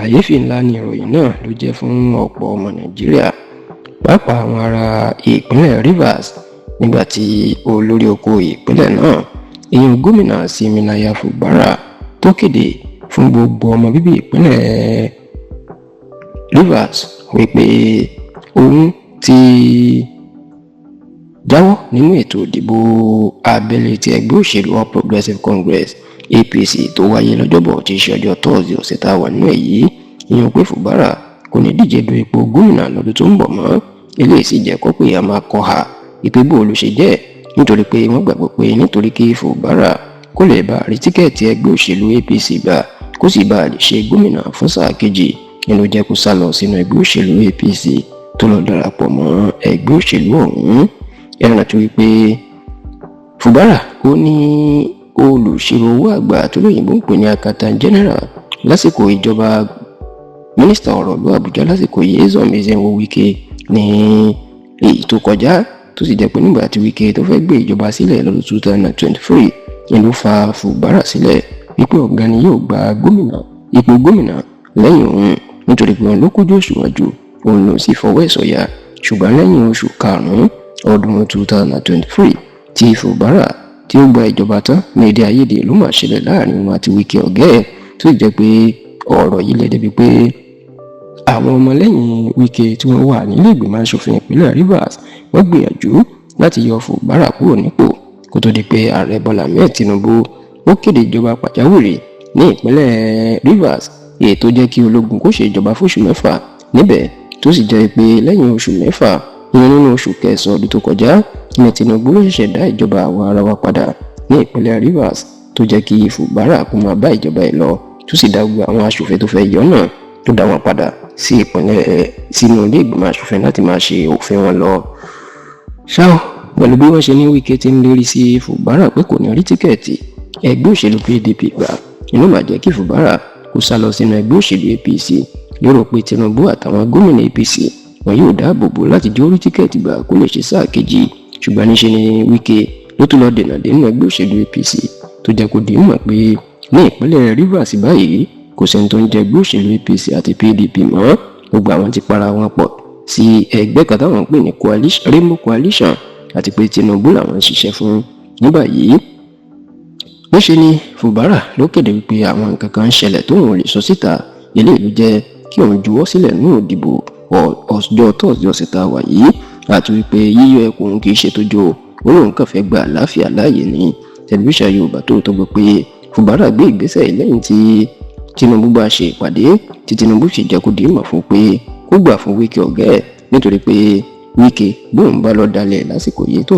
Kàyééfì ńlá ni ìròyìn náà ló jẹ́ fún ọ̀pọ̀ ọmọ Nàìjíríà, pàápàá àwọn ará ìpínlẹ̀ Rivers, nígbà tí olórí oko ìpínlẹ̀ náà, ìyẹn Gómìnà Siminalayi Fubara, tó kéde fún gbogbo ọmọ bíbí ìpínlẹ̀ Rivers wípé òun ti jáwọ́ nínú ètò ìdìbò abẹ́lé ti ẹgbẹ́ òṣèlú All Progressives Congress, APC, tó wáyé lọ́jọ́bọ̀ tí í ṣe ọjọ́ Thursday ọ̀sẹ̀ tá a wà nínú èyí. Ìyẹn pé Fubara kò ní díje du ipò gómìnà lọ́dún tó ń bọ̀ mọ́. Eléyìí sì jẹ́ kó pé a máa kọ́ ha ìpè bó ló ṣe jẹ́, nítorí pé wọ́n gbàgbọ́ pé nítorí kí Fubara kó lè bá rí ticket ẹgbẹ́ òṣèlú APC gbà, kó sì bá lè ṣe gómìnà fún sáà kejì nínú, jẹ́ kó sá lọ sínú ẹgbẹ́ òṣèlú APC, tó lọ darapọ̀ mọ́ ẹgbẹ́ òṣèlú ọ̀hún. Ẹ rántí wípé Fubara ó ní olùṣirò owó àgbà tó lóyìnbó ń pè ní Accountant General lásìkò ìjọba mínísítà ọ̀rọ̀ ìlú Àbújá lásìkò yìí, Nyesom Ezenwo Wike, ní èyí tó kọjá, tó sì jẹ́ pé nígbà tí Wike tó fẹ́ gbé ìjọba sílẹ̀ lọ́dún 2023 ni ló fa Fubara sílẹ̀ wípé ọ̀gá ni yóò gba gómìnà, ipò gómìnà lẹ́yìn òun, nítorí pé òun ló kójú òṣùwọ̀n jù, òun ló sì fọwọ́ ẹ̀ sọ̀yà. Ṣùgbọ́n lẹ́yìn oṣù karùn-ún ọdún 2023 tí Fubara tí ó gba ìjọba tán ní èdè àìyedè ló mà ṣẹlẹ̀ láàrin òun àti Wike ọ̀gá ẹ̀, tó sì jẹ́ pé ọ̀rọ̀ yìí lè débi pé àwọn ọmọlẹ́yìn Wike tí wọ́n wà nílé ìgbìmọ̀ asòfin ìpínlẹ̀ Rivers, wọ́n gbìyànjú láti yọ Fubara kúrò nípò, kó tó di pé Ààrẹ Bọ́lá Ahmed Tinubu ó kéde ìjọba pàjáwìrì ní ìpínlẹ̀ Rivers, èyí tó jẹ́ kí ológun kó ṣe ìjọba fóṣù 6 níbẹ̀, tó sì jẹ́ pé lẹ́yìn oṣù 6, ìyẹn nínú oṣù kẹsàn-án ọdún tó kọjá, ní Tinubu ló ṣẹ̀ṣẹ̀ dá ìjọba àwa ara wa padà ní ìpínlẹ̀ Rivers, tó jẹ́ kí Fubara kó máa bá ìjọba ẹ̀ lọ, tó sì dá gbogbo àwọn aṣòfin tó fẹ́ yọ náà, tó dá wọn padà sí ìpínlẹ̀, sínú ilé ìgbìmọ̀ aṣòfin láti máa ṣe òfin wọn lọ. Ṣá o, pẹ̀lú bí wọ́n ṣe ní Wike ti ń lérí sí Fubara pé kò ní rí ticket ẹgbẹ́ òṣèlú PDP gbà, inú mà jẹ́ kí Fubara kó sá lọ sínú ẹgbẹ́ òṣèlú APC, lérò pé Tinubu àtàwọn gómìnà APC wọn yóò dáàbò bò láti jẹ́ orí ticket gbà, kó lè ṣe sáà kejì. Ṣùgbọ́n níṣe ni Wike ló tún lọ dènà dé nínú ẹgbẹ́ òṣèlú APC, tó jẹ́ kó di mọ̀ pé ní ìpínlẹ̀ Rivers báyìí, kò sẹ́ni tó ń jẹ́ ẹgbẹ́ òṣèlú APC àti PDP mọ́. Gbogbo àwọn ti para wọn pọ̀ sí ẹgbẹ́ kan táwọn ń pè ní coalition, Rainbow Coalition, àti pé Tinubu làwọn ń ṣiṣẹ́ fún ní báyìí. Níṣe ni Fubara ló kéde wípé àwọn nǹkan kan ń ṣẹlẹ̀ tóun ò lè sọ síta, eléyìí ló jẹ́ kí òun juwọ́ sílẹ̀ ní òdìbò ọjọ́ Thursday ọ̀sẹ̀ tá a wà yìí, àti wípé yíyọ ẹkùn kì í ṣe tójó, ó lóun kàn fẹ́ gba àlàáfíà láàyè ní. Tẹlifíṣàn Yorùbá tó tó gbọ́ pé Fubara gbé ìgbésẹ̀ lẹ́yìn tí Tinubu bá ṣe ìpàdé, tí Tinubu sì jẹ́ kó di ìmọ̀ fún pé kó gbà fún Wike ọ̀gá ẹ̀, nítorí pé Wike bóun bá lọ dalẹ̀ lásìkò yìí tóun